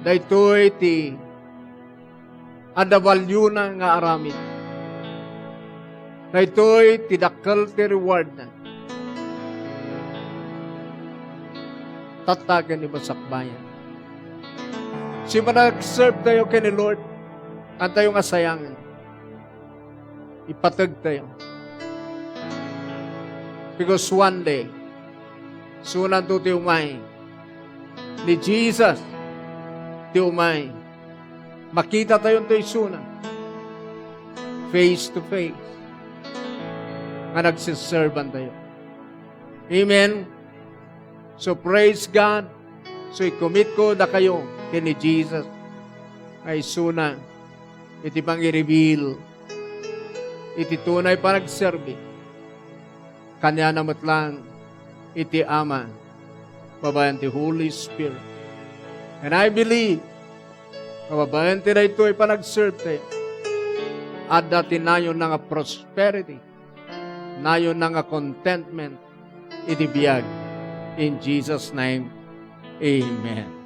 Daytoy ti adda valuena nga aramid. Daytoy ti dakkel ti rewardna. Tatta ken ni masakbayan. Ti panagserve tayo ken ni Lord, adda tayo nga sayangen. Ipateg tayo. Because one day, isunanto ti umay ni Jesus, ti umay. Makita tayo ti isuna. Face to face. Nga nagsiserbantayo. Amen. So praise God. So i-commit ko dakayo ken ni Jesus. Nga isuna iti pang-i-reveal iti tunay panagserbi. Kaniana met lang iti Ama, babaen ti Holy Spirit. And I believe, nga babaen ti daytoy panagserbi, adda ti nayonna nga prosperity, nayonna nga contentment iti biag. In Jesus' name, amen.